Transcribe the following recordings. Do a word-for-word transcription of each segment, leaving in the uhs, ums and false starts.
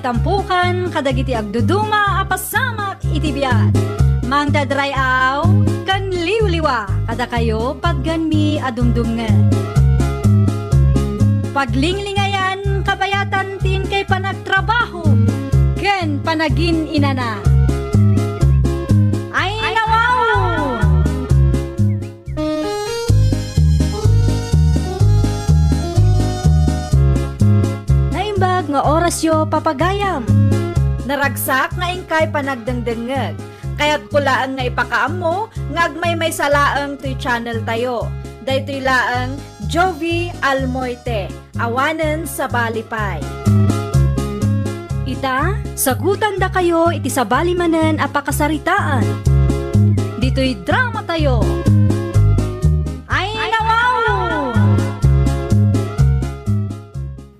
Tampukan kadagiti agduduma a pasamak iti biag. Mangted ray-aw ken liwliwa kadakayo patgenmi a dumdumngeg. Paglinglingayan kabayatan ti inkay panagtrabaho ken panagin-inana. Ay, nawaw! Naimbag nga orasyo, papagayam. Naragsak nga inkay panagdengdengngeg. Kayatko laeng nga ipakaammo nga agmaymaysa laeng toy channel tayo. Daytoy laeng Jovi Almoite. Awanen sabali pay. Ita, sagutandakayo iti sabali manen a pakasaritaan. Ditoy drama tayo. Ay, nawaw!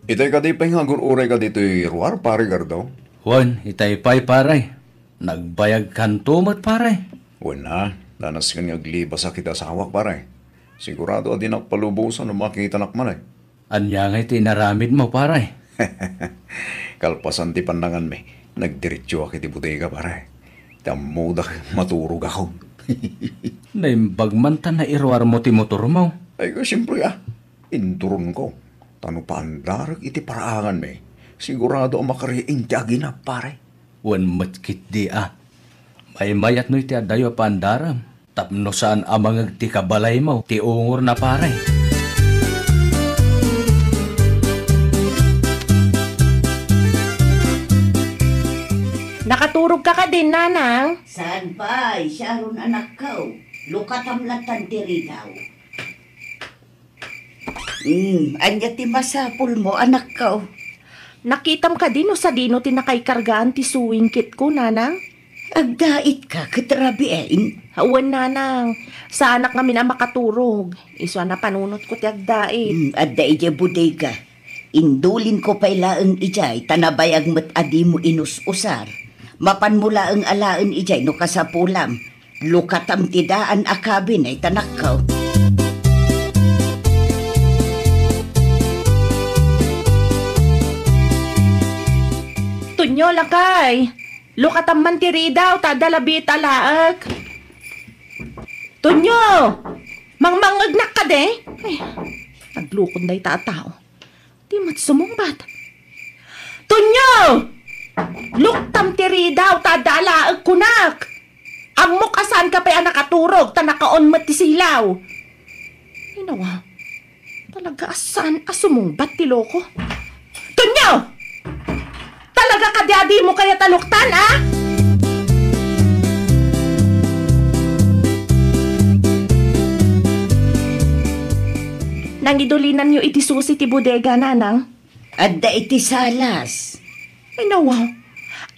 Itay kadi pay nga agur-uray kaditoy ruar, Pare Gardo? Wen, itay pay, pare. Nagbayagkanto met, pare. Wen a, danasken nga aglibasak iti asawak, pare. Sigurado a dinak palubosan no makitanak manen. Ania ngay ti inaramidmo, pare? Kalpasan ti pannanganmi, nagdiretsoak iti bodega, pare. Tammudak maturogakon. Naimbag man ta nairuarmo ti motormo. Ay, siempre a. Inturonko. Ta no paandarek iti paraanganmi, sigurado a makariing ti aginap, pare. Wen met ketdi a. Maymayat no iti addayo a paandarem. Tapno saan a mangeg ti kabalaymo ti ungorna, pare. Nakaturogka kadin, nanang? Saan pay, Sharon, anakko. Lukatam lattan ti ridaw. Hmm, ania ti masapulmo, anakko? Nakitam kadi no sadino ti nakaikargaan ti sewing kitko, nanang? Agdaitka ket rabiin? Wen, nanang. Saanak ngamin a makaturog. Isu a napanunotko ti agdait. Hmm, adda idiay bodega. Indulinko pay laeng idiay, ta nabayag met a dimo inus-usar. Mapanmo laeng alaen idiay no kasapulam. Lukatam ti daan a kabinay, anakko. Tonyo, lakay. Lukatam man ti ridaw, ta adda labi ita laek. Tonyo! Mangmangngegnak kadi? Ay, naglukon dayta a tao. Di met sumungbat. Tonyo! Luktam ti ridaw, ta adda alaek kunak. Ammok a saanka pay a nakaturog, ta nakaon met ti silaw. Ay, nawa. Talaga a saan a sumungbat ti loko. Tonyo! Talaga kadi a dimo kayat a luktan, a? Nangidulinanyo iti susi ti bodega, nanang? Adda iti salas. Ay, nawa.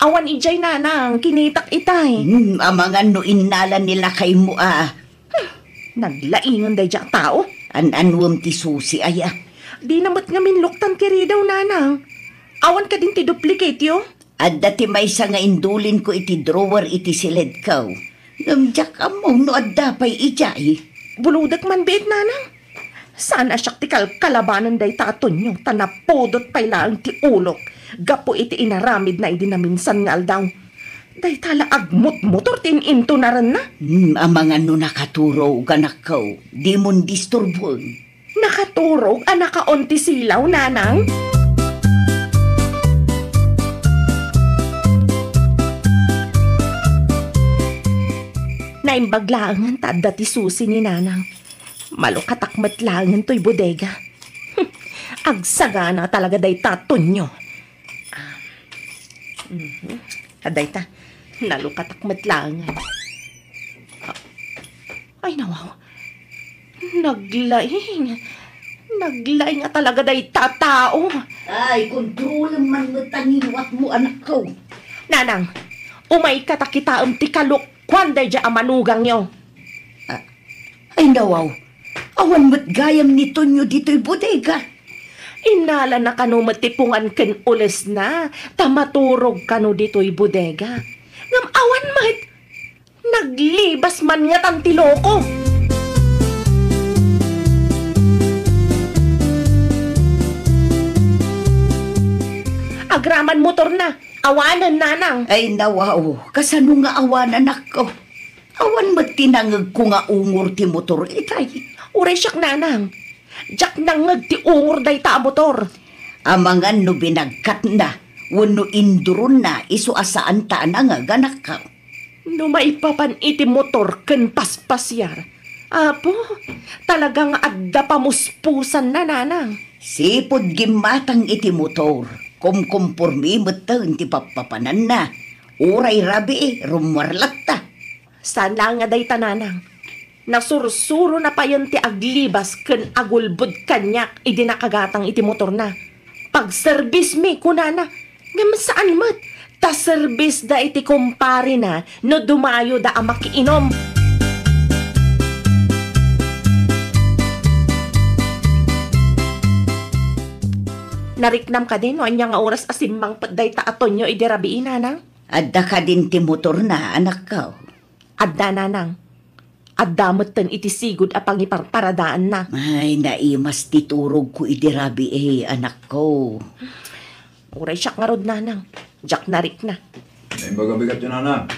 Awan idiay, nanang, kinitak itay. Hmm, amangan no innala ni lakaymo a. Hmm, naglaingan daydiay a tao. An-anuem ti susi aya? Dina met ngamin luktan ti ridaw, nanang. Awan kadin ti duplicate-yo? Adda ti maysa nga indulinko iti drawer iti siledko. Ngem diak ammo no adda pay idiay. Bulodek man biit, nanang. Saan a siak ti kalkalabanen dayta a Tonyo, ta napudot pay laeng ti ulok gapu iti inaramidna idi naminsan nga aldaw. Dayta la agmutmotor ti in-intunarenna. Hmm, amangan no nakaturog, anakko. Dimon disturboen. Nakaturog a nakaon ti silaw, nanang? Naimbag laengen ta adda ti susi ni nanang. Malukatak met laengen toy bodega. Agsagana talaga dayta a Tonyo. Ah, mhm. Adda ita, nalukatak met laengen. Ay, nawaw. Naglaing. Naglaing a talaga dayta a tao. Ay, kontrolem man met ta nginuatmo, anakko. Nanang, umayka ta kitaem ti kalukkuan daydiay a manugangyo. Ah, ay, nawaw. Awan met gayam ni Tonyo ditoy bodega. Innalana kano met ti pungan ken ulesna, ta maturog kano ditoy bodega. Ngem awan met. Naglibas man ngatan ti loko. Ag, Agraman motorna. Awanen, nanang. Ay, nawaw. Kasano nga awan, anakko? Awan met ti nangegko nga ungor ti motor itay. Uray siak, nanang. Diak nangngeg ti ungor dayta a motor. Amangan no binagkatna wenno induronna, isu a saanta a nangeg, anakko. No maipapan iti motor ken paspasiar, Apo, talaga nga adda pamuspusanna, nanang. Sipud gimmatang iti motor, kumkumpormi metten ti pappapananna. Uray rabii, rummuar latta. Saan laeng a dayta, nanang. Nasursurona payen ti aglibas ken agulbod kaniak idi nakagatang iti motorna. "Pagserbismi," kunana. Ngem saan met, ta serbisda iti kumparena no dumayoda a makiinom. Nariknam kadi no ania nga oras a simmangpet dayta a Tonyo idi rabii, nanang? Adda kadin ti motorna, anakko? Adda, nanang. Adda metten iti sigud a pangiparparadaanna. Ay, naimas ti turogko idi rabii, anakko. Uray siak ngarud, nanang. Diak narikna. Naimbag a bigatyo, nanang.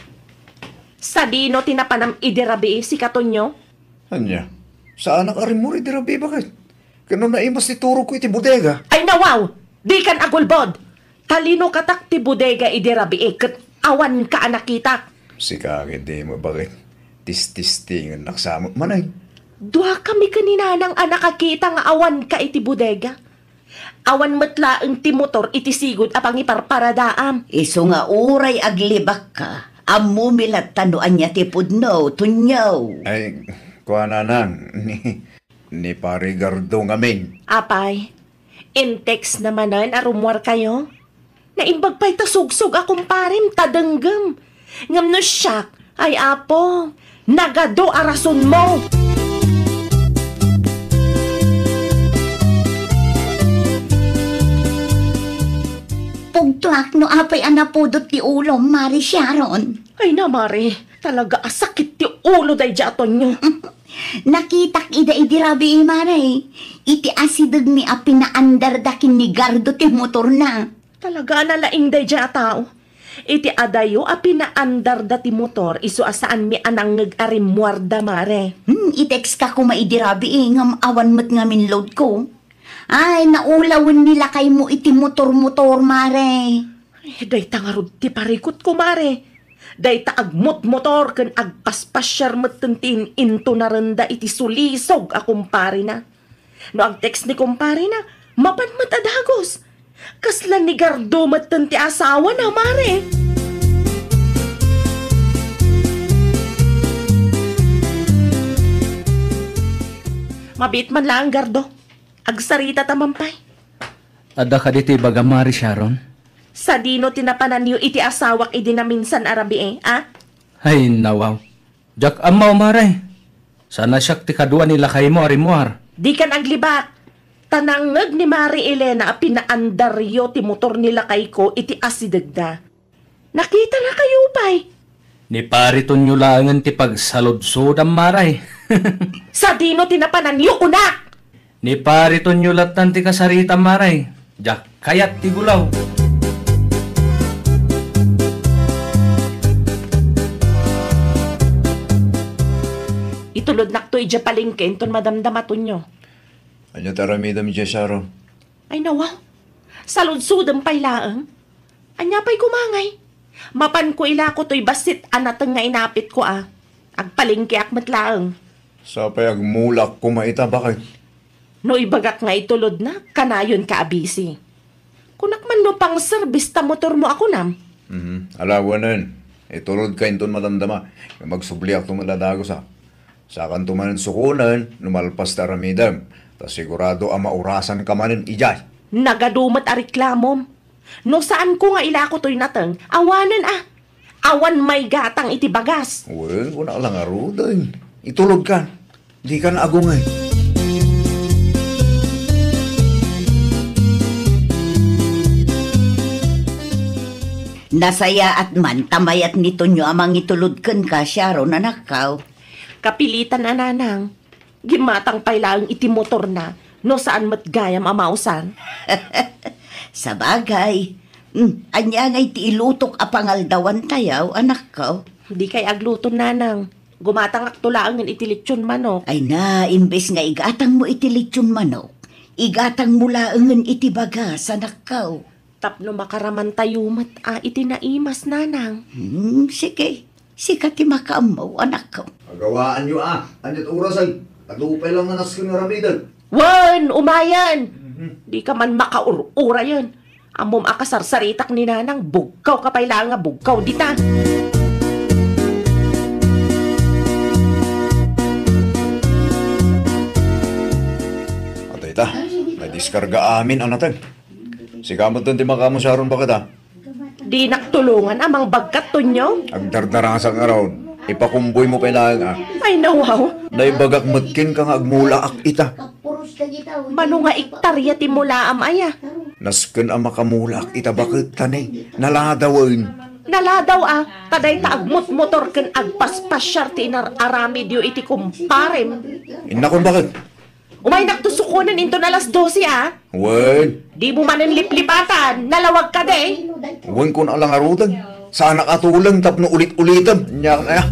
Sadino ti napanam idi rabii, sika Tonyo? Ania? Saanak a rimmuar idi rabii, baket? Ken no naimas ti turogko iti bodega? Ay, nawaw! Dikan agulbod! Talinokatak ti bodega idi rabii ket awanka a nakitak. Sika ket di mo, baket? Tististingennak sa met manen. Duakami ken ni nanang a nakakita nga awanka iti bodega. Awan met laeng ti motor iti sigud a pangiparparadaam. Isu nga uray aglibakka, ammomi latta no ania ti pudno, Tonyo. Ay, kua, nanang, ni, ni Pare Gardo ngamin. Apay, in-textna manen a rummuarkayo? Naimbag pay ta sugsog a kumparem ta denggem. Ngem no siak, ay Apo, nagadu a rasonmo. Pugtoak no apay a napudot ti ulom, Mare Sharon. Ay na, Mare, talaga a sakit ti ulo daydi a Tonyo. Nakitak ida idi rabii, Mare. Iti asidegmi a pinaandarda ken ni Gardo ti motorna. Talaga a nalaing daydi a tao. Iti adayo a pinaandarda ti motor, isu a saanmi a nangngeg a rimmuarda, Mare. Hmm, i-textka koma idi rabii, ngem awan met ngamin loadko. Ay, naulawen ni lakaymo iti motor-motor, Mare. Ay, dayta ngarud ti parikutko, Mare. Dayta agmotmotor ken agpaspasiar metten ti in-intonarenda iti sulisog a kumparena. No ag-text ni kumparena, mapan met a dagus. Kasla ni Gardo metten ti asawana, Mare. Mabiit man laeng, Gardo. Agsarita ta man pay. Adda kadi ti ibagam, Mare Sharon? Sadino ti napananyo iti asawak idi naminsan a rabii, a? Ay, nawaw. Diak ammo, Mare. Sana siak ti kadua ni lakaymo a rimmuar. Dikan aglibak. Ta nangngeg ni Mare Elena a pinaandaryo ti motor ni lakayko iti asidegda. Nakitanakayo pay. Ni Pare Tonyo laengen ti pagsaludsodam, Mare. Sadino ti napananyo, kunak? Ni Pare Tonyo lattan ti kasaritam, Mare. Diak kayat ti gulaw. Itulodnakto idiay palengke inton madamdama, Tonyo. Ania ti aramidem idiay, Sharon? Ay, nawa. Saludsodem pay laeng. Ania pay koma ngay? Mapanko ilako toy bassit a nateng nga inapitko a. Agpalengkeak met laeng. Sapay agmulak koma ita, baket? No ibagak nga itulodna, kanayonka a busy. Kunak man no pangserbis ta motormo a kunam. Mhm. Ala, wen. Itulodka inton madamdama. Agsubliakto met la dagus a. Sakanto manen sukonen no malpas ti aramidem, ta sigurado a maurasanka manen idiay. Nagadu met a reklamom. No saanko nga ilako toy nateng, awanen a. Awan maigatang iti bagas. Wen, kunak la ngaruden. Itulodkan. Dikan agungay. Nasayaat man ta mayat ni Tonyo a mangitulod kenka, Sharon, anakko. Kapilitan a, nanang. Gimmatang pay laeng iti motorna, no saan met gayam a mausar. Sabagay, Hmm, ania ngay ti ilutok a pangaldawantayo, anakko? Dikay agluto, nanang. Gumatangakto laengen iti litson manok. Ay na, imbes nga igatangmo iti litson manok, igatangmo laengen iti bagas, anakko. Tapno makaramantayo met a iti naimas, nanang. Hmm, sige. Sika ti makaammo, anakko. Agawaanyo a, ania't orasen? Adu pay laeng nga nasken nga aramiden. Wen, umayen! Mhm. Dika man makaur-urayen. Ammom a kasarsaritak ni nanang, bugkawka pay laeng nga bugkaw dita. Adda ita, nadiskarga amin a nateng. Sika metten ti makaammo, Sharon, baket a. Dinak tulongan a mangbagkat, Tonyo? Agdardarasak ngarud. Ipakumboymo pay laeng a. Ay, nawaw. Naibagak met kenka nga agmulaak ita. Mano nga iktarya ti mulaam aya? Nasken a makamulaak ita baket, ta ne, naladawen. Naladaw a, ta dayta agmutmotor ken agpaspasiar ti inar-aramidyo iti kumparem. Innakon baket. Umaynak to sukonen inton alas dose, a? Wen. Dimo manen liplipatan, nalawag kadi? Wen, kun ala ngaruden. Saanak a tuleng tapno ulit-ulitem. Nia, nia.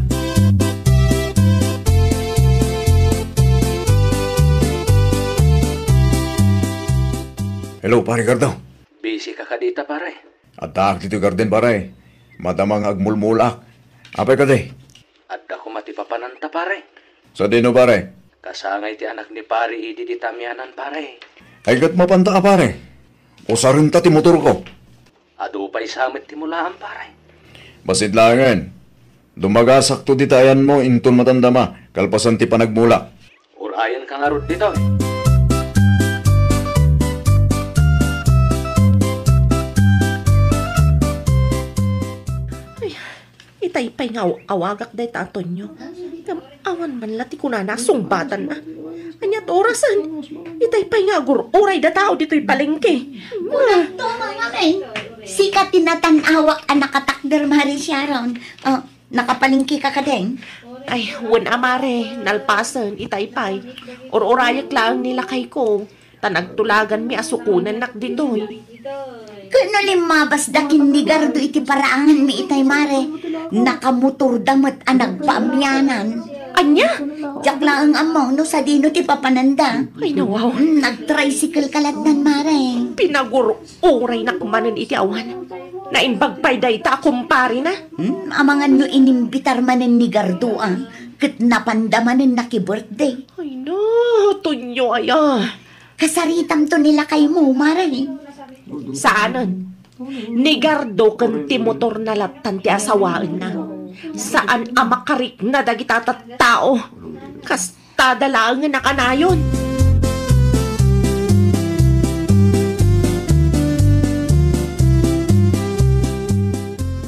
Hello, Pare Gardo. Busy ka kadi ita, pare? Addaak ditoy garden, pare. Madama nga agmulmulaak. Apay kadi? Adda koma ti papananta, pare. Sadino, pare? Kasangay ti anak ni pare idi dita amianan, pare. Ay, ket mapanta a, pare. Usarenta ti motorko. Adu pay sa met ti mulaam, pare. Bassit laengen. Dumagasakto dita ayanmo inton matandama, kalpasan ti panagmula. Urayenka ngarud ditoy. Ay, itay pay nga aw-awagak dayta a Tonyo. Ngem awan man la ti kunana a sungbatanna. Ania't orasen? Itay pay nga agur-uray da tao ditoy palengke. Kunakto, Mama May. Sika ti natan-awak a nakatakder, Mari Sharon. Oh, nakapalengke ka kadin? Ay, wen a, Mare, nalpasen, itay pay. Ur-urayek laeng ni lakayko. Ta nagtulaganmi a sukonennak ditoy. Ket no limmabasda ken ni Gardo iti paraanganmi itay, Mare, nakamotorda met a nagpaamianan. Ania? Diak laeng ammo no sadino ti papananda. Ay, nawaw. Hmm, nag-tricycle ka lattan, Mare. Pinagur-uraynak manen iti awan. Naimbag pay dayta a kumparena. Hmm, amangan no inimbitar manen ni Gardo, a, ket napanda manen naki-birthday. Ay na, Tonyo aya. Kasaritamto ni lakaymo, Mare. Saanen. Ni Gardo ken ti motorna lattan ti asawaenna. Saan a makarikna dagita tattao. Kastada laengen a kanayon.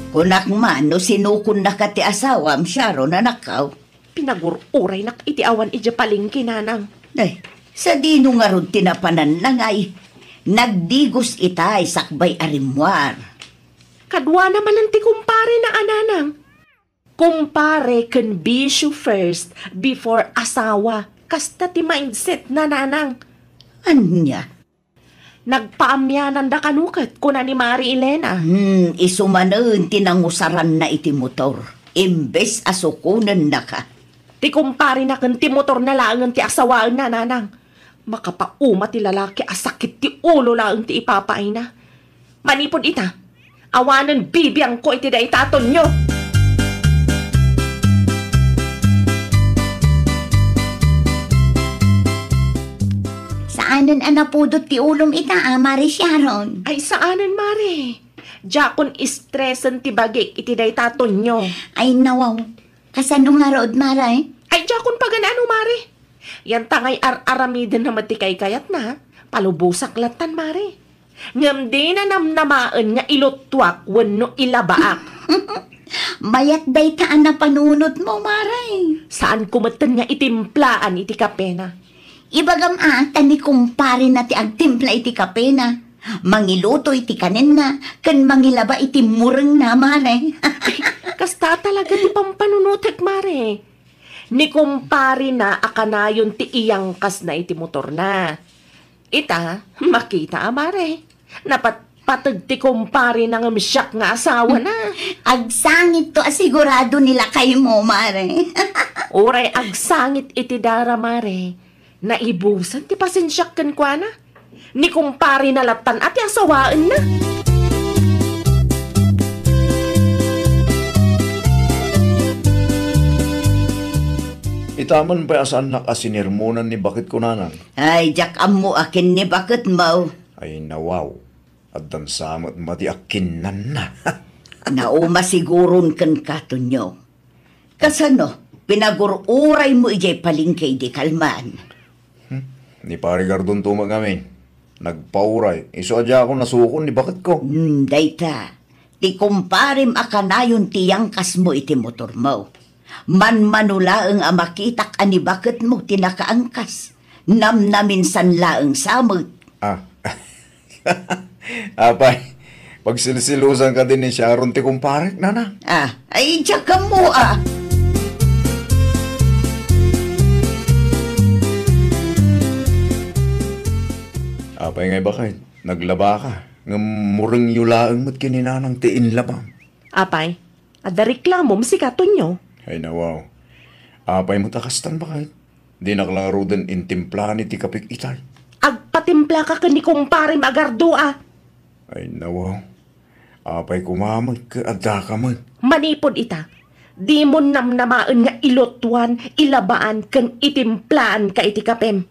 Kunak man no sinukonnaka ti asawam, Sharon, anakko. Pinagur-uraynak iti awan idiay palengke, nanang. Ay, sadino ngarud ti napananna ngay? Nagdigos itay sakbay a rimmuar. Kaduana manen ti kumparena a, nanang. Kumpare ken bisyo first before asawa. Kasta ti mindset na, nanang. Ania? Nagpaamiananda kano ket, kuna ni Mari Elena. Hmm, isu manen ti nangusaranna iti motor, imbes a sukonennaka. Ti kumparena ken ti motorna laengen ti asawaenna, nanang. Makapauma ti lalaki a sakit ti ulo laeng ti ipapaayna. Manipud ita, awanen bibiangko iti dayta a Tonyo. Saanen a napudot ti ulom ita, a, Mari Sharon? Ay, saanen, Mari. Diakon istresen ti bagik iti dayta a Tonyo. Ay, nawaw. Kasano ngarud, Mari? Ay, diakon pagan-ano, Mari. Yantangay ar-aramidenna met ti kaykayatna, palubosak lattan, Mari. Ngem dina namnamaen nga iluttuak wenno ilabaak. Mayat dayta a napanunotmo, Mari. Saanko metten nga itimplaan iti kapena. Ibagam a, ta ni kumparena ti agtimpla iti kapena. Mangiluto iti kanenna, ken mangilaba iti murengna, Mari. Kasta talaga ti pampanunotek, Mari. Ni kumparena a kanayon ti iyangkasna iti motorna. Ita, makita a, Mari. Napat-, Pateg ti kumparena ngem siak nga asawana. Agsangitto a sigurado ni lakaymo, mare. Uray agsangit iti dara, mare. Naibusan ti pasensiak kenkuana. Ni kumparena lattan a ti asawaenna. Itaman pay a saannak a sinermonan ni baketko, nanang. Ay, diak ammo a ken ni baketmo. Ay, nawaw. Addan sa met madi a kinnanna. Nauma siguron kenka, Tonyo. Kasano, pinagur-uraymo idiay palengke idi kalman? Hmm? Ni Pari Gardon to met ngamin. Nagpauray. Isu a diakon nasukon ni baketko. Hmm, dayta. Ti kumparem a kanayon ti yangkasmo iti motormo. Manmano laeng a makitak a ni baketmo ti nakaangkas. Namnaminsan laeng sa met. Ah. Apay, pagsilsilusan kadi ni Sharon ti kumparek, nana? Ah, ay, diak ammo, ah. Apay ngay baket, naglabaka, ngem murengyo laeng met ken ni nanang ti inlabam. Apay, adda reklamom sika, Tonyo? Ay, nawaw. Apay met a kastan, baket? Dinak la ngaruden intimplaen iti kapek itay. Agpatimplaka ken ni kumparem a Gardo, a. Ay, nawaw. Apay koma met ket addaka met? Manipud ita, dimon namnamaen nga ilutuan, ilabaan, ken itimplaanka iti kapem.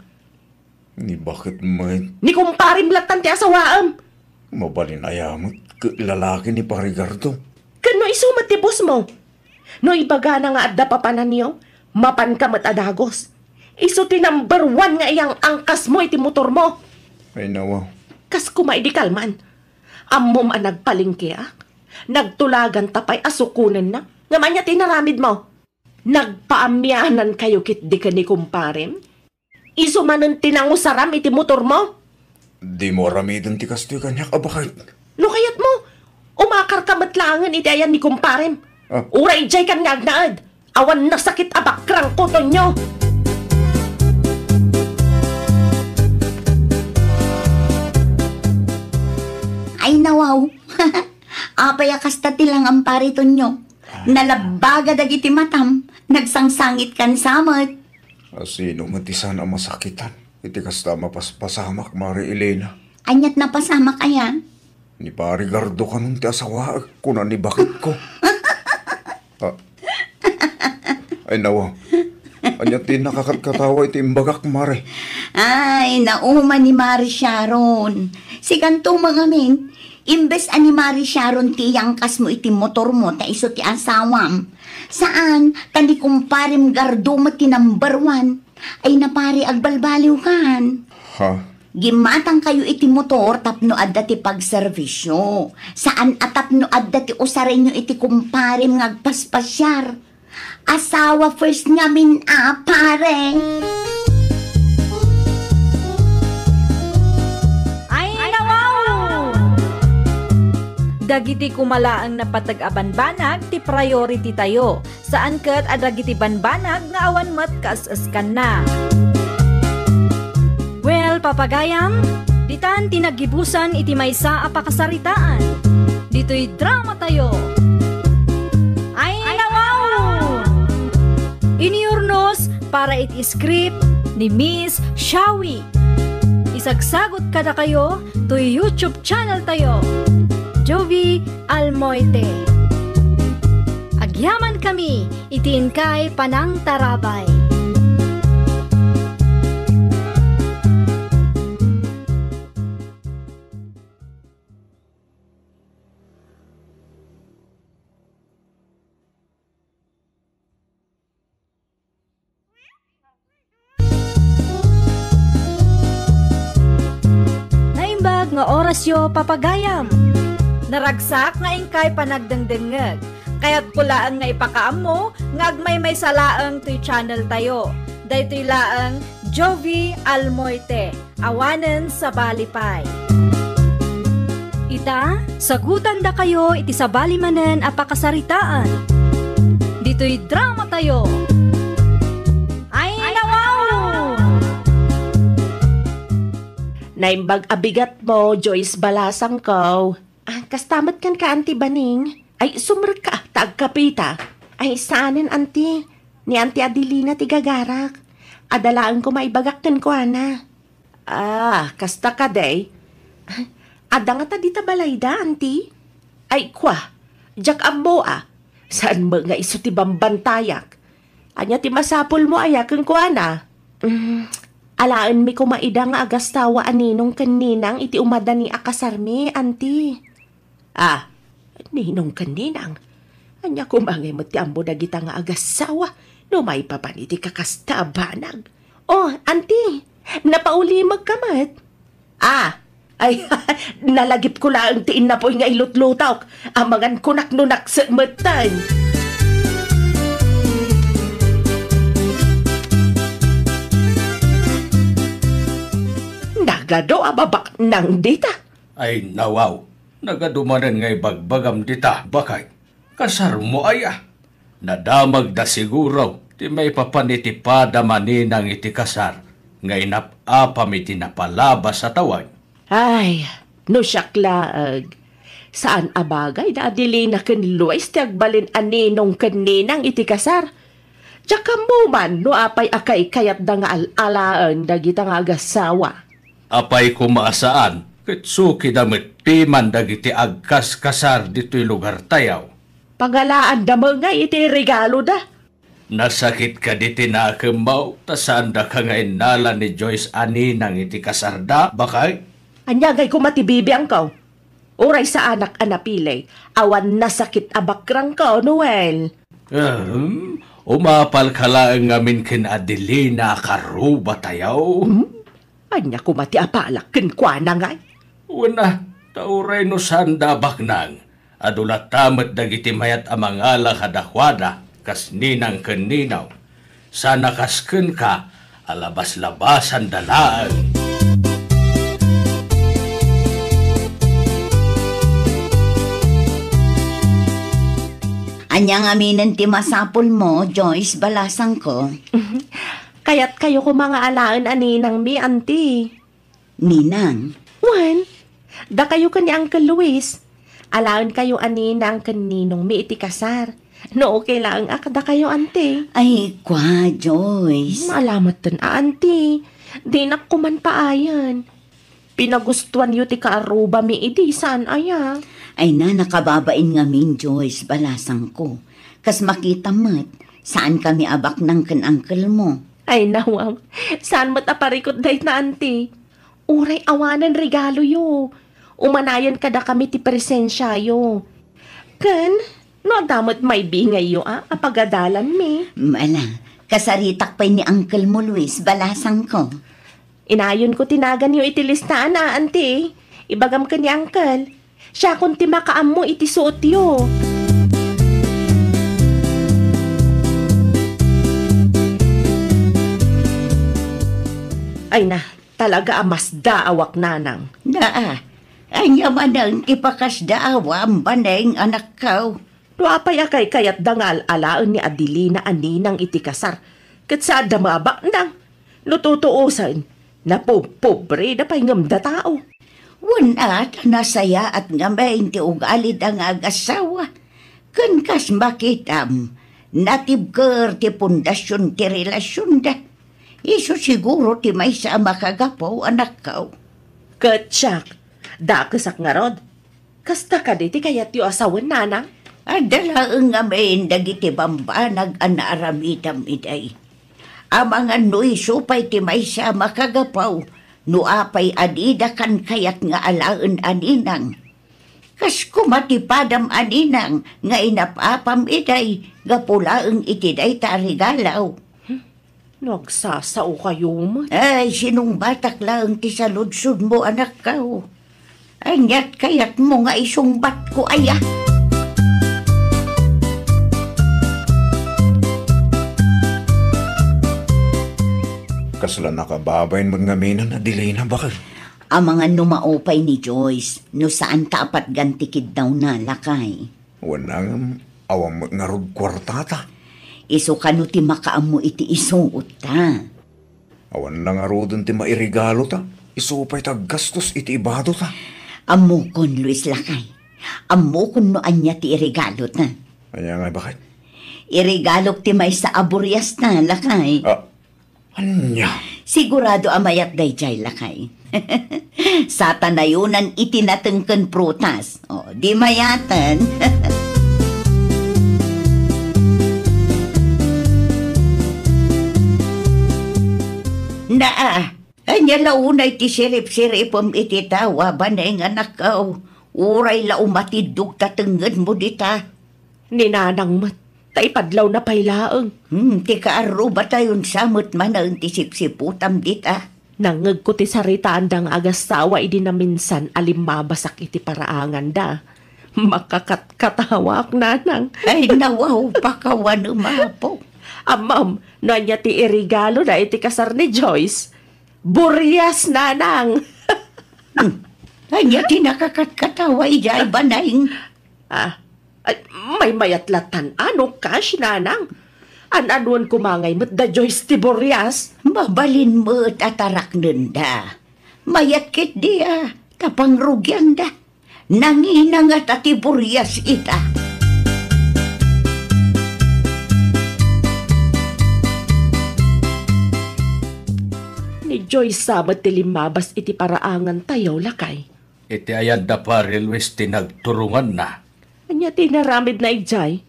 Ni baket met? Ni kumparem lattan ti asawaem. Mabalin aya met ket lalaki ni Pari Gardo? Ken no isu met ti bossmo? No ibagana nga adda papananyo, mapanka met a dagos. Isu ti number one nga iyang-angkasmo iti motormo. Ay, nawa. Kas koma idi kalman. Ammom a nagpalengkeak. Nagtulaganta pay a sukonenna. Ngem ania ti inaramidmo? Nagpaamianankayo ketdi ken ni kumparem? Isu manen ti nangusaram iti motormo? Dimo aramiden ti kastoy kaniak a baket. No kayatmo, umakarka met laengen iti ayan ni kumparem. Ah. Uray idiaykan nga agnaed. Awan nasakit a bakrangko, Tonyo. Ay, nawaw. Apay a kasta ti langam, Pari Tonyo? Nalabbaga dagiti matam, nagsangsangitkan sa met. A, sino met ti saan a masakitan iti kasta a mapaspasamak, Mari Elena? Aniat napasamak aya? Ni Pari Gardo kanon ti asawaek, kuna ni baketko. A, ay, nawa. Ania ti nakakatkatawa iti imbagak, Mare? Ay, nauma ni Mari Sharon. Sikanto met ngamin, imbes a ni Mari Sharon ti iyangkasmo iti motormo ta isu ti asawam. Saan, ta ni kumparem Gardo met ti number one. Ay, na, Pari, agbalbaliwkan. Ha? Gimmatangkayo iti motor tapno adda ti pagserbisyo. Saan a tapno adda ti usarenyo iti kumparem nga agpaspasiar. Asawa first ngamin a, Pare. Ay, nawaw! Dagiti koma laeng napateg a banbanag ti priority tayo. Saan ket a dagiti banbanag nga awan met kaes-eskanna. Well, papagayam, ditan ti naggibusan iti maysa a pakasaritaan. Ditoy drama tayo. Ay, nawaw! Iniurnos para iti script ni Miss Shawi. Isagsagot kadakayo toy YouTube channel tayo, Jovi Almoite. Agyaman kami iti inkay panangtarabay. Naimbag nga orasyo, papagayam. Naragsak nga inkay panagdengdengngeg. Kayatko laeng nga ipakaammo nga agmaymaysa laeng toy channel tayo. Daytoy laeng Jovi Almoite. Awanen sabali pay. Ita, sagutandakayo iti sabali manen a pakasaritaan. Ditoy drama tayo. Ay, nawaw! Naimbag a bigatmo, Joyce Balasangko. Ah, kasta met kenka, Auntie Baning. Ay, sumrekka ta agkapita. Ay, saanen, Auntie. Ni Auntie Adelina ti gagarak. Adda laeng ko maibagak kenkuana. Ah, kasta kadi? Adda ngata dita balayda, Auntie? Ay, kwa, diak ammo a. Saan met nga isu ti bambantayak? Ania ti masapulmo aya kenkuana? Mm, alaenmi koma ida nga agasawa a ninong ken ninang iti umadani a kasarmi, Auntie. Ah, ninong ken ninang? Ania koma ngay met ti ammo dagita nga agasawa no maipapan iti kakasta a banag? Oh, Auntie, napaulimekka met? Ah, ay, nalagipko laeng ti innapoy nga ilutlutok. Amangan kunak no nakset metten. Nagadu a babaknang dita. Ay, nawaw. Nagadu manen nga ibagbagam dita, baket. Kasarmo aya? Nadamagda siguro ti maipapan iti padam a ninang iti kasar nga inap-apam iti napalabas a tawen. Ay, no siak laeng, saan a bagay da Adelina ken Luis ti agbalin a ninong ken ninang iti kasar. Diak ammo man no apay a kaikayatda nga al-alaen dagita nga agasawa. Apay koma a saan, ket sukida met piman dagiti agkaskasar ditoy lugartayo. Pangalaanda met ngay iti regaloda. Nasakit kadi ti nakemmo ta saandaka nga innala ni Joyce a ninang iti kasarda, baket? Ania ngay koma ti bibiangko? Uray saanak a napili, awan nasakit a bakrangko, Noel. Ahem, umapalka laeng ngamin ken Adelina a karubatayo? Hmm? Ania koma ti apalak kenkuana ngay? Wen a, ta uray no saanda a baknang, adu latta met dagiti mayat a mangala kadakuada, kas ninang ken ninong. Saan a kas kenka, a labas-labasanda laeng. Ania ngaminen ti masapulmo, Joyce, balasangko? Kayatkayo koma nga alaen a ninangmi, Auntie. Ninang? Wen, dakayo ken ni Uncle Luis. Alaenkayo a ninang ken ninongmi iti kasar. No okay laeng a kadakayo, Auntie. Ay, kwa, Joyce. Maalametten a, Auntie. Dinak koman paayen. Pinagustoanyo ti kaarrubami idi saan aya. Ay na, nakababain ngamin, Joyce, balasangko. Kas makitam met, saankami a baknang ken uncle mo. Ay, nawaw. Saan met a parikut dayta, Auntie? Uray awanen regaloyo, umanayen kadakami ti presensiayo. Ken, no adda met maibingayyo a, a pagadalanmi. Mala, kasaritak pay ni Uncle mo, Luis, balasangko. Inayonko ti naganyo iti listaan a, Auntie. Ibagam ken ni Uncle. Siakon ti makaammo iti suotyo. Ay na, talaga a masdaawak, nanang. Naa, ania manen ti pakasdaawam, Baneng, anakko? No apay a kaykayatda nga al-alaen ni Adelina a ninang iti kasar, ket saanda mabaknang. No tutuosen, napuppobreda pay ngem da tao. Wen a, ta nasayaat ngamin ti ugalida nga agasawa. Ken kas makitam, natibker ti pundasion ti relasionda. Isu siguro ti maysa a makagapu, anakko. Ket siak, dakesak ngarud. Kasta kadi ti kayatyo a sawen, nanang? Adda laeng ngamin dagiti bambanag a naaramidam idiay. Amangan no isu pay ti maysa a makagapu, no apay a dida kan kayat nga alaen a ninang. Kas koma ti padam a ninang nga inap-apam idiay gapu laeng iti dayta a regalo. No agsasaokayo met. Ay, sinungbatak laeng ti saludsodmo, anakko. Aniat kayatmo nga isungbatko aya? Kasla nakababain met ngamin, Adelina, baket? Amangan no maupay ni Joyce, no saan ta a patgan ti kiddawna, lakay. Wen a ngem, awan met ngarud kuartata. Isu kano ti makaammo iti isuotta? Awan la ngaruden ti mairegalota. Isu pay ti aggastos iti ibadota. Ammokon, Luis, lakay. Ammokon no ania ti iregalota. Ania ngay, baket? Iregalok ti maysa a buriasta, lakay. Ah, ania? Sigurado a mayat daydiay, lakay. Sata nayonan iti nateng ken prutas. O, di mayaten. Naa, ania la unay ti siripsiripem iti tawa, Baneng, anakko? Uray la umatiddog ta tengngedmo dita. Ni nanang met, ta ipadlawna pay laeng. Hmm, ti kaarrubatayon sa met manen ti sipsiputam dita. Nangngegko ti saritaanda nga agassawa idi naminsan a limmabasak iti paraanganda. Makakatkatawak, nanang. Ay, nawaw, pakawanem, apo. Ammom, no ania ti iregalona iti kasar ni Joyce? Burias, nanang. Hmm. Ania ti nakakatkatawa idiay, Baneng? Ah, ay, maymayat lattan a no cash, nanang. An-anuan koma ngay met da Joyce ti burias. Mabalin met a taraknenda. Mayat ketdi a ta pangrugianda. Nangina ngata ti burias ita. Ni Joyce sa met ti limmabas iti paraangantayo, lakay. Iti ayat da Pari Luis ti nagturonganna. Ania ti inaramidna idiay?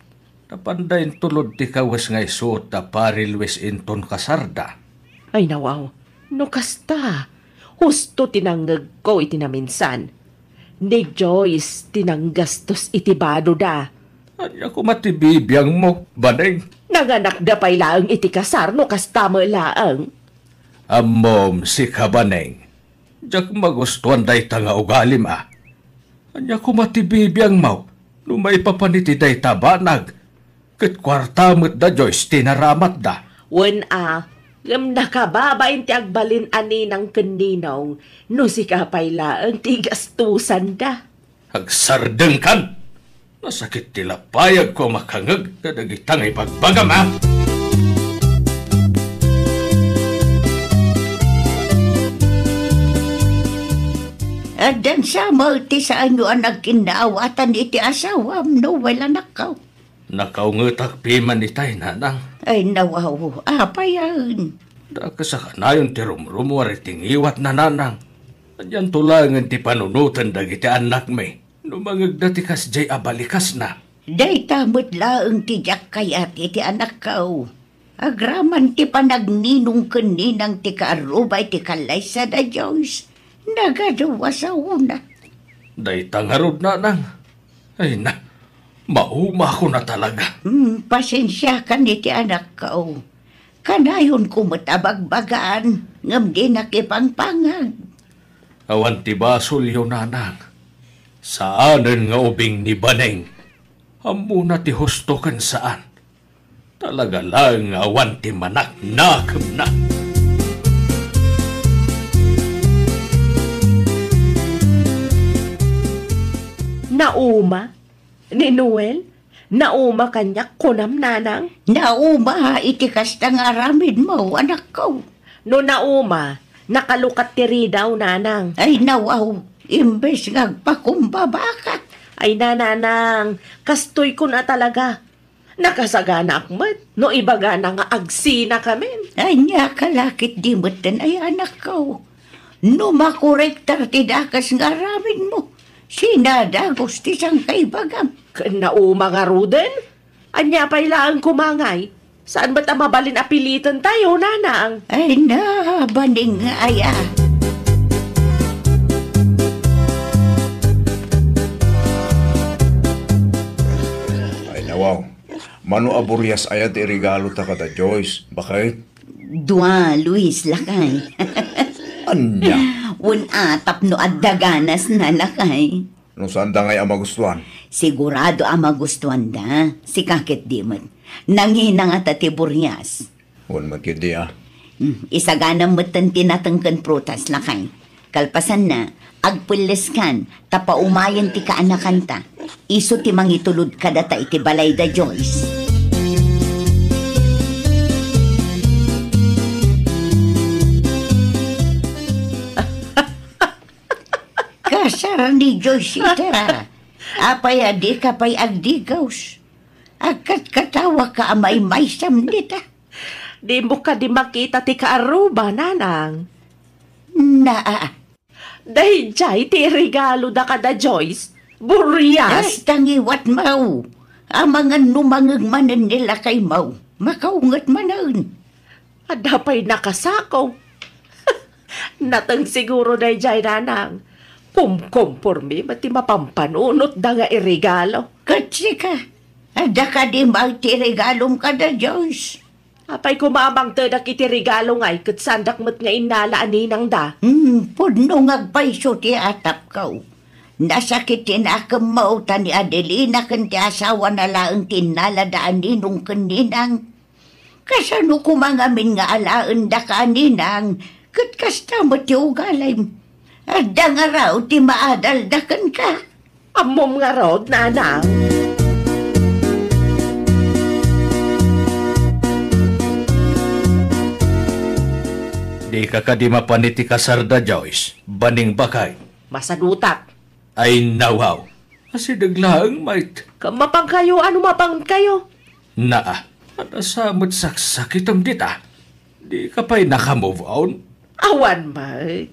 Napanda intulod ti kawes nga isuot da Pari Luis inton kasarda. Ay, nawaw. No kasta, husto ti nangngegko iti naminsan. Ni Joyce ti nanggastos iti badoda. Ania koma ti bibiangmo, Baneng? Nanganakda pay laeng iti kasar no kasta met laeng. Ammom, sika, Baneng. Diak magustuan dayta nga ugalim a. Ania koma ti bibiangmo no maipapan iti dayta banag? Ket kuarta met da Joyce ti naramatda. Wen a, ngem nakababain ti agbalin a ninang ken ninong no sika pay laeng ti gastusanda. Agsardengkan! Nasakit ti lapayagko a makangeg kadagita nga ibagbagam, a! Addan sa met ti saanyo a nagkinnaawatan iti asawam, Noel, anakko? Nakaungetak piman itay, nanang. Ay, nawaw, apay a? Dakes a kanayon ti rumrumuar iti ngiwatna, nanang. Anianto laengen ti panunoten dagiti annakmi no mangegda ti kasdiay a balikasna? Dayta met laeng ti diak kayat iti anakko. Agraman ti panagninong ken ninang ti kaarruba iti kallaysa da Joyce. Nagadu a saona. Dayta ngarud, nanang. Ay na, maumakon a talaga. Hmm, pasensiakan iti anakko. Kanayonko met a bagbagaan, ngem dinak ipangpangag. Awan ti basolyo, nanang. Saanen nga ubing ni Baneng. Ammona ti husto ken saan. Talaga laeng nga awan ti manaknakemna. Nauma? Ni Noel? Nauma kaniak, kunam, nanang? Nauma iti kasta nga aramidmo, anakko. No nauma, nakalukat ti ridaw, nanang. Ay, nawaw, imbes nga agpakumbabaka. Ay, nanang, kastoy kuna talaga. Nakasaganaak met no ibagana nga agsinakamin. Ania ka la ketdi metten, ay anakko. No makorektar ti dakes nga aramidmo, sinadagus ti sangkaibagam. Ken nauma ngaruden? Ania pay laeng koma ngay? Saan met a mabalin a pilitentayo, nanang? Ay na, Baneng, aya. Ay, nawaw. Mano a burias aya ti iregalota kada Joyce, baket? Dua, Luis, lakay. Ania? Wen a, tapno adda ganasna, lakay. No saanda ngay a magustuan? Sigurado a magustuanda. Sika ketdi met. Nangina ngata ti burias. Wen met ketdi a. Hmm, isaganam metten ti nateng ken prutas, lakay. Kalpasanna, agpelleskan, ta paumayen ti kaanakanta. Isu ti mangitulod kadata iti balay da Joyce. ni Joyce ita. Apay a dika pay agdigos? Agkatkatawaka a maymaysam dita. Dimo kadi makita ti kaarruba, nanang? Naa. Daydiay ti iregaloda kada Joyce. Burias! Ay, tangiwat, maw. Amangan no mangeg manen ni lakay, maw. Makaunget manen. Adda pay nakasako. Nateng siguro daydiay, nanang. Kumkompormi met ti mapampanunotda nga iregalo. Ket sika, adda kadi may ti regalom kada Joyce? Apay koma a mangtedak iti regalo ngay ket saandak met nga innala a ninangda? Hmm, pudno nga agpayso ti atapko. Nasakit ti nakemmo ta ni Adelina ken ti asawana laeng ti innalada a ninong ken ninang. Kasano koma ngamin nga alaendaka a ninang ket kasta met ti ugalim? Adda ngarud ti maadalda kenka. Ammom ngarud, nanang? Dika kadi mapan iti kasarda, Joyce? Baning, baket. Masadutak. Ay, nawaw. Asideg laeng, met. Ka-, mapankayo, ano mapankayo? Naa, adda sa met saksakitem dita. Dika pay naka-move on? Awan met.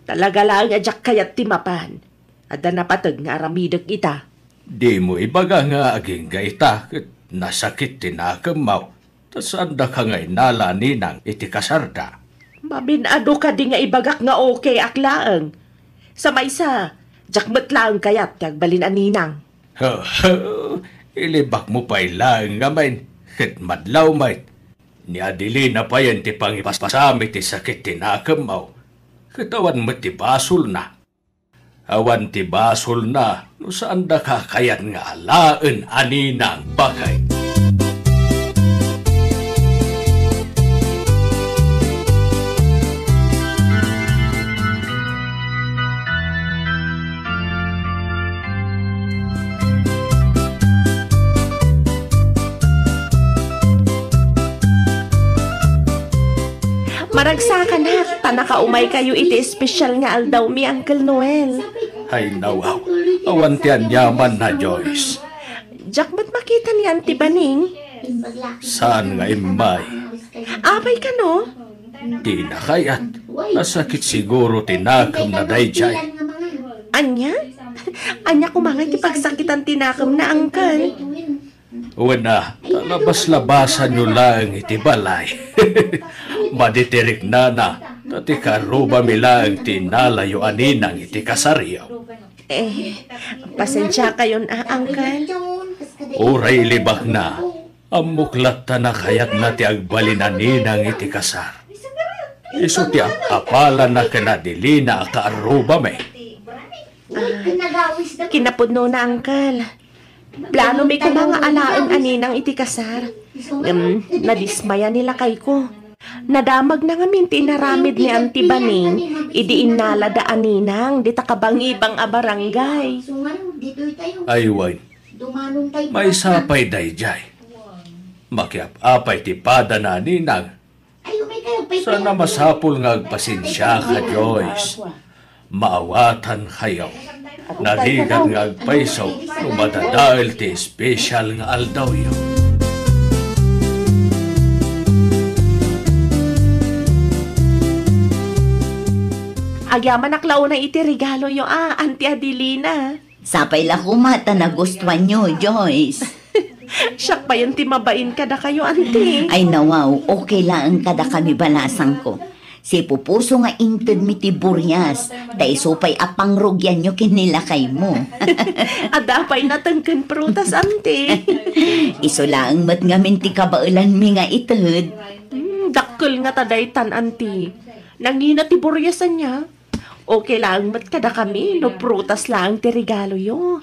Talaga laeng a diak kayat ti mapan. Adda napateg nga aramidek ita. Dimo ibaga nga agingga ita ket nasakit ti nakemmo ta saandaka nga innala a ninang iti kasarda. Mamin-adu kadi nga ibagak nga okayak laeng. Sa maysa, diak met laeng kayat ti agbalin a ninang. Hehe, ilibakmo pay laeng ngamin, ket madlaw met. Ni Adelina payen ti pangipaspasam iti sakit ti nakemmo, ket awan met ti basolna. Awan ti basolna no saandaka kayat nga alaen a ninang, baket. Maragsakanak, ta nakaumaykayo iti espesyal nga aldawmi, Uncle Noel. Ay, nawaw. Awan ti aniamanna, Joyce. Diak met makita ni Auntie Baning. Saan nga immay? Apay kano? Dina kayat. Nasakit siguro ti nakemna daydiay. Ania? Ania koma ngay ti pagsakitan ti nakemna, Uncle? Wen a, ta labas-labasanyo laeng iti balay. Madi ti riknana, ta ti karrubami laeng ti innalayo a ninang iti kasaryo. Eh, pasensiakayon a, Uncle. Uray ilibakna, ammok latta a kayatna ti agbalin a ninang iti kasar. Isu ti ap-apalanna ken Adelina a kaarrubami. Ah, kinapudnona, Uncle. Planomi koma nga alaen a ninang iti kasar. Ngem nadismaya ni lakayko. Nadamagna ngamin ti inaramid ni Auntie Baning idi innalada a ninang dita kabangibang a barangay. Ay, wen. Maysa pay daydiay. Makiap-apay ti padana a ninang. Sana masapul nga agpasensiaka, Joyce. Maawatankayo. Narigat nga agpayso no madadael ti espesyal nga aldawyo. Agyamanak la unay iti regaloyo a, Auntie Adelina. Sapay la koma ta nagustuanyo, Joyce. Siak payen ti mabain kadakayo, Auntie. Ay, nawaw, okay laeng kadakami, balasangko. Sipupuso nga intedmi ti burias, ta isu pay a pangrugianyo ken ni lakaymo. Adda pay nateng ken prutas, Auntie. Isu laeng met ngamin ti kabaelanmi nga ited. Hmm, dakkel ngata daytan, Auntie. Nangina ti burias ania? Okay laeng met kadakami no prutas laeng ti regaloyo.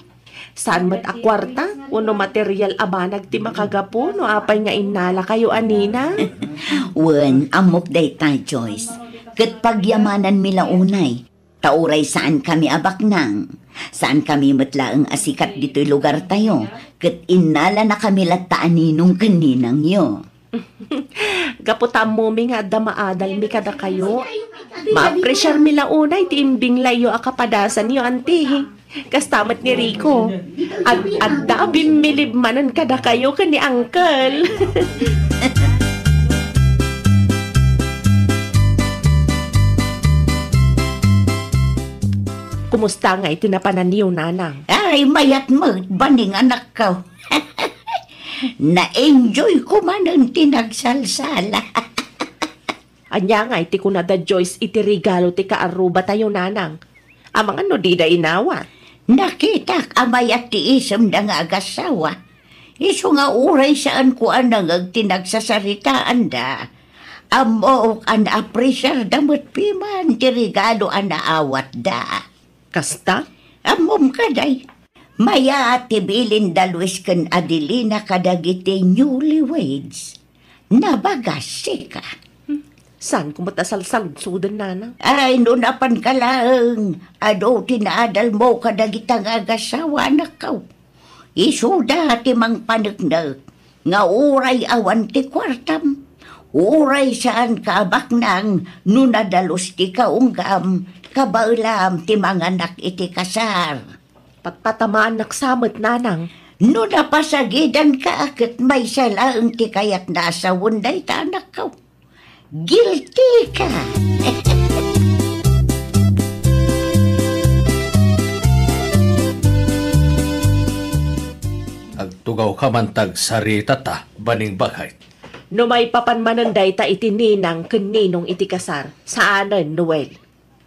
Saan met a kuarta wenno material a banag ti makagapu no apay nga innalakayo a ninang? Wen, ammok dayta, Joyce. Ket pagyamananmi la unay. Ta uray saankami a baknang, saankami met laeng a sikat ditoy lugartayo, ket innalanakami latta a ninong ken ninangyo. Gapu ta ammomi nga adda maadalmi kadakayo, ma-appreciarmi la unay ti imbinglayyo a kapadasanyo, anti. Kasta met ni Rico. Ad-, adda a bimmilib manen kadakayo ken ni Uncle. Kumusta nga iti napananyo, Nanang? Ay, mayat met, baning anakko. Na-enjoy ko manen ti nagsalsala. Ania nga iti kuna da Joyce iti regalo ti kaarrubatayo, Nanang? Amangan no dida inawat. Nakitak a mayat ti isemda nga agassawa. Isu nga uray saanko a nangeg ti nagsasaritaanda, ammok a naapresiarda met piman ti regalo a naawatda. Kasta? Ammom kadi, mayat ti bilin da Luis ken Adelina kadagiti newlyweds. Nabagas, sika. Hmm. Saanko met a salsaludsoden, Nanang? Ay, no napanka laeng, adu ti naadalmo kadagita nga agassawa, anakko. Isuda ti mangpaneknek nga uray awan ti kuartam, uray saanka a baknang no nadalus ti kaunggam, kabaelam ti manganak iti kasar. Patpatamaannak sa met, Nanang. No napasagidanka a ket maysa laeng ti kayatna a sawen dayta, anakko, guilty ka. Agtugawka man ta agsaritata, baning baket. No maipapan manen dayta iti ninang ken ninong iti kasar, saanen, Noel?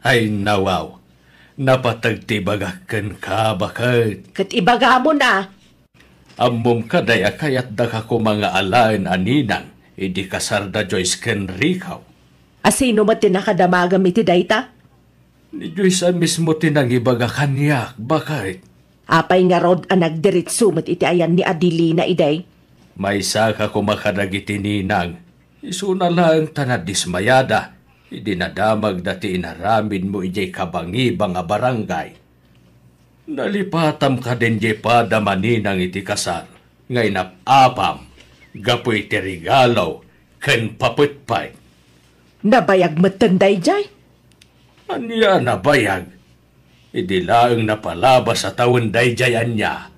Ay, nawaw. Napateg ti ibagak kenka, baket. Ket ibagamon a. Ammom kadi a kayatdaka koma nga alaen a ninang idi kasar da Joyce ken Rico. A sino met ti nakadamagem iti dayta? Ni Joyce a mismo ti nangibaga kaniak, baket. Apay ngarud a nagdiretso met iti ayan ni Adelina idi? Maysaka koma kadagiti ninang. Isuna laeng ta nadismayada idi nadamagda ti inaramidmo idiay kabangibang a barangay. Nalipatam kadin diay padam a ninang iti kasar nga inap-apam gapu iti regalo ken papetpet. Nabayag metten daydiay? Ania a nabayag? Idi laeng napalabas a tawen daydiay ania?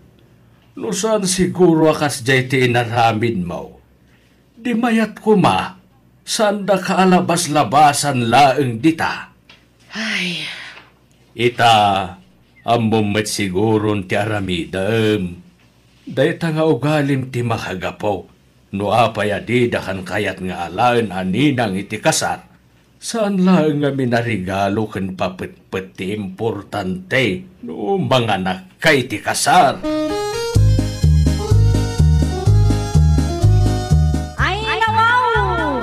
No saan siguro a kasdiay ti inaramidmo, di mayat koma, saandaka a labas-labasan laeng dita. Ay. Ita, ammom met siguron ti aramidem. Dayta nga ugalim ti makagapu no apay a didakan kayat nga alaen a ninang iti kasar. Saan laeng a minarigalo ken papetpet ti importante no manganakka iti kasar. Ay, nawaw!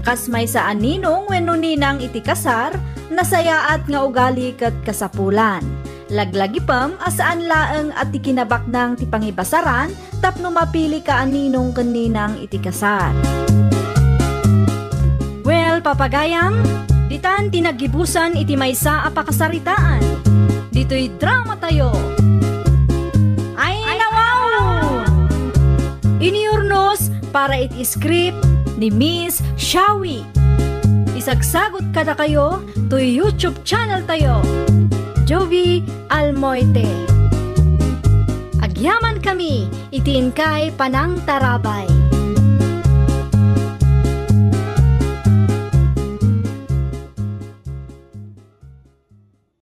Kas maysa a ninong wenno ninang iti kasar, nasayaat nga ugali ket kasapulan. Laglagipem a saan laeng a ti kinabaknang ti pangibasaran tapno mapilika a ninong ken ninang iti kasar. Well, papagayam, ditan ti naggibusan iti maysa a pakasaritaan. Ditoy dramatayo. Ay, nawaw! Inurnos para iti script ni Miss Shawi. Isagsagot kadakayo toy YouTube channel tayo, Jovi Almoite. Agyaman kami iti inkay panangtarabay.